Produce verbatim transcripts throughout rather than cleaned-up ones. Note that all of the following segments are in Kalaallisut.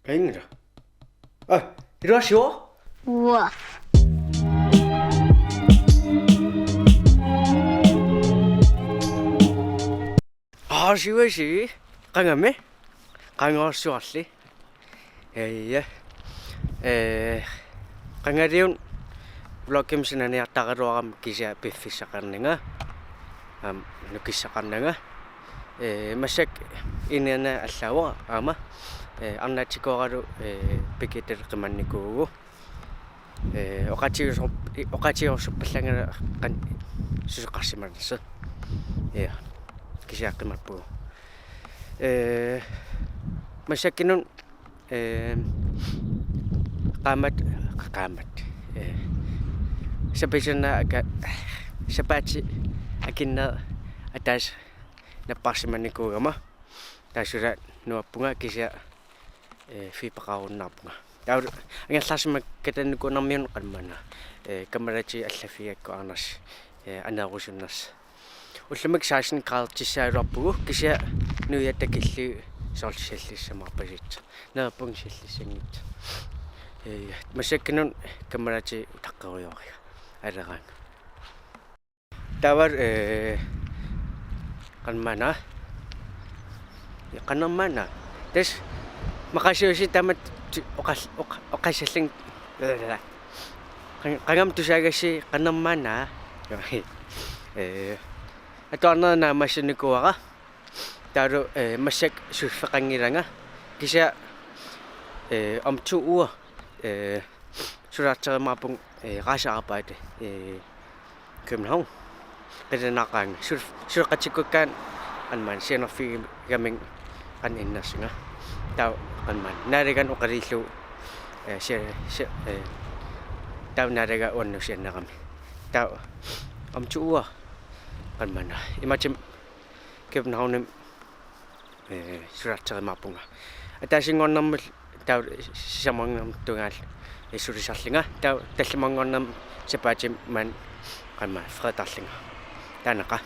Inga. Aa, iluarsivoq? Uanga. Aa, sivasi. Qangami? Qangaarsuarli. Ee, ja. Ee, qangaliuna vlogimik sinaniartaraluarama kisianni piffissaqarnanga. Aamma nukissaqarnanga. Ee, massakkut inerneq allaavoq aamma. Ee, arnaatikooralu, ee, pikitali qimannikuuvugut. Ee, oqaatigiussor-, oqaatigiussupallangana qanoq susoqarsimanersoq. Ja. Kisianni qimappugut. Ee, massakkunnut, ee, qaammat, qaammat. Ee, sapiisinnaaka, sapaatip akunneq ataaseq napparsimanikuugama. Taassuma nuappunga kisianni, ee, feberqarunnaarpunga. Taava angerlarsimakkatannikuunarmiuna qanoq maanna. Ee, kammalaatikka allaffigigakku Anders, ee, aneerusunnersoq. Ullumikkut seksten grader tissagaluarpugut kisianni nuiat takillugit soorlu sallissamaarpasissaaq. Neriuppunga sallissanngitsoq. Ee, massakkunnut kammalaatikka utaqqerujooriga. Aleraanga. Taava, ee, qanoq maanna. Ee, qanoq maanna. Tassa maqaasiussi taamatut oqal-, oq-, oqaasillunga. Qan-, qangami tusaagassi qanoq maanna. Ee, atuarneq naammassinikuuara. Taavalu, ee, massakkut suliffeqanngilanga. Kisianni, ee, om to uger, ee, sulaarterumaarpunga, ee, rejsearbejde, ee, København. Qilanaaqaanga. Sul-, suleqatikkukkaanni qanoq maanna sianerfigigaminga qanoq innersunga. Taava qanoq maanna. Naalaganut oqaluullugu, ee, sia-, sia-, ee, taava naalaga uannut sianerami. Taava om to uger qanoq maanna. Imatut Københavnimi, ee, sulaarterumaarpunga. Ataasinngornermut taava sisamanngornermut tungaanut, ee, sulisarlunga. Taava tallimanngornermi sapaatip maani qanoq maanna freertarlunga. Taannaqa.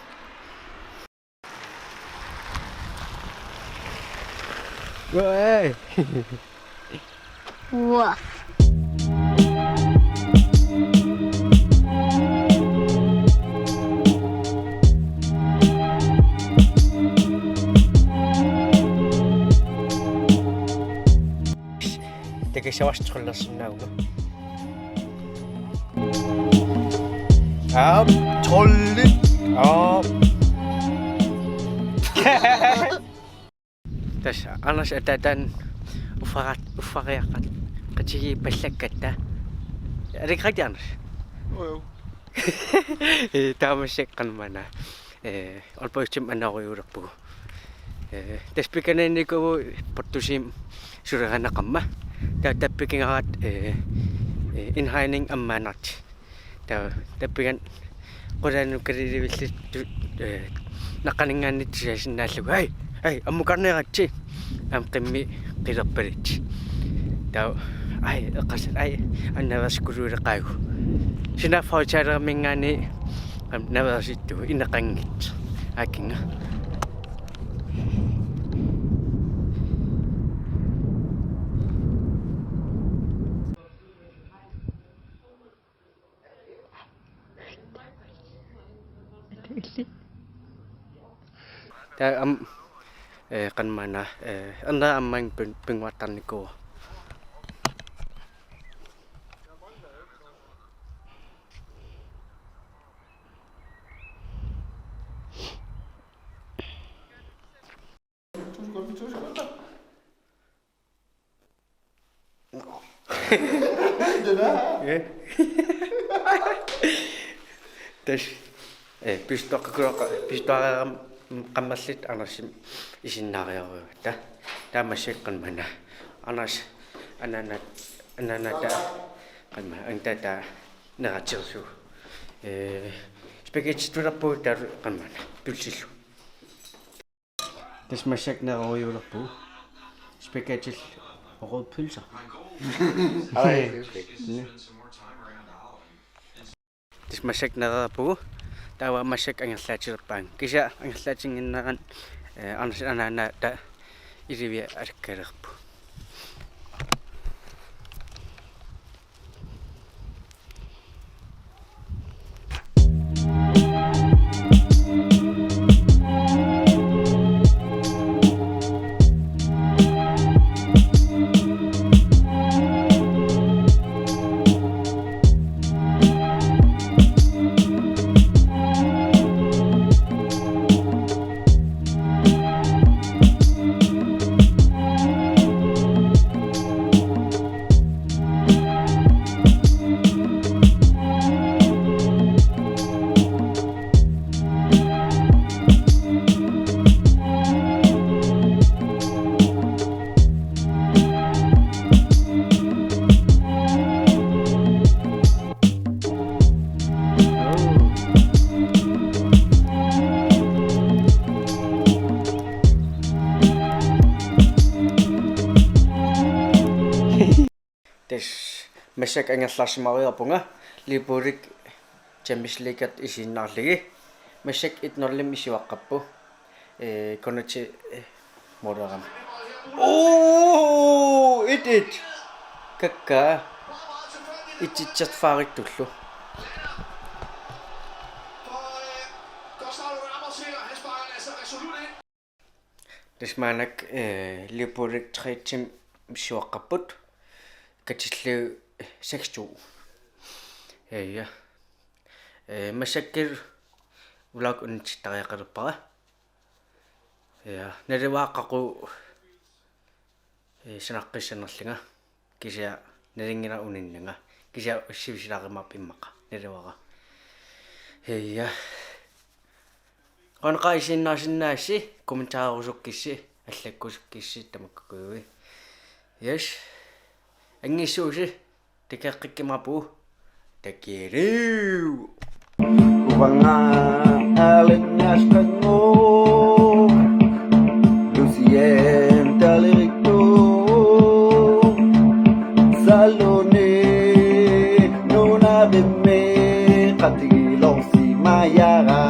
Uai. Uanga. Takussavassi tryllersinnaavunga. Aap, tryllit. Aap. Tassa Anders ataataanut uffara-, uffariaqat-, qatigiippallakkatta. Er det ikke rigtigt, Anders? Jo, jo. Ee, taava massakkut qanoq maanna. Ee, Aalborgimi anerujuulerpugut. Ee, tassa pikaniinnikuuvugut Portusiami suliarineqarmat. Taava tappikungaratta, ee, ee, indhegning ammaannartoq. Taava tappikani qulaanut kalilivilluta, ee, naqqaninngaanniit tusaasinnaallugu: Hej, hej, ammukarniaritsi. Aamma qimmit qilerpalutsit. Taava, aj, eqqarsat, aj, annaveersikkuluuleqaagut. Sunaaffa hoteliminngaanniit aamma naveersittugut, ineqanngitsoq. Aakinnga. Taava aamma, ee, qanoq maanna, ee, erneq aamma pin-, pinnguartarnikuuvoq. Tassa, ee, pistoqqakuloqqa-, pistoqqareerama qammerluta Andersimik isinnaariarujuugatta. Taava massakkut qanoq maanna. Anders, anaana-, anaanata, qanoq maanna, angutaataa neraatsersuuvoq. Ee, spaghetti tulerpugut taava qanoq maanna. Tulsillugu. Tassa massakkut nererujuulerpugut. Spaghettillu rødpølser. Ej, okay. Nå. Tassa massakkut nereerpugut. Taava massakkut angerlaatilerpaanga. Kisianni angerlaatinnginnerani, ee, Anders anaanaata ilivia alakkalerpoq. Tassa massakkut angerlarsimariarpunga, Liverpoolip Champions Leagueata isiginnaarlugit. Massakkut et nul-imik isuaqqapput. Ee, Konaté, ee, målerami. Oo, et et. Kakkaa. Et et-erfarittullu. Tassa maannakkut, ee, Liverpoolip tre-imik isuaqqapput. Katillugit seks to. Ja, ja. Ee, massakkut vlog unnutsittariaqalerpara. Ja, naluara qaqugu, ee, sanaqqissanerlunga. Kisianni nalunngilara uninnanga. Kisianni ussivisilaarimaarpara immaqa. Naluara. Ja. Qanoq isiginnaarsinnaassi, kommentarerusukkussi, allakkusukkukkussi tamakkuuguit. Yes. Angissuusi, takoqqikkumaarpugut. Takuuk. Uanga alinnaasqanngooq. Lucien Talerico. Saloni nunavimmi qatigiloorsimajara.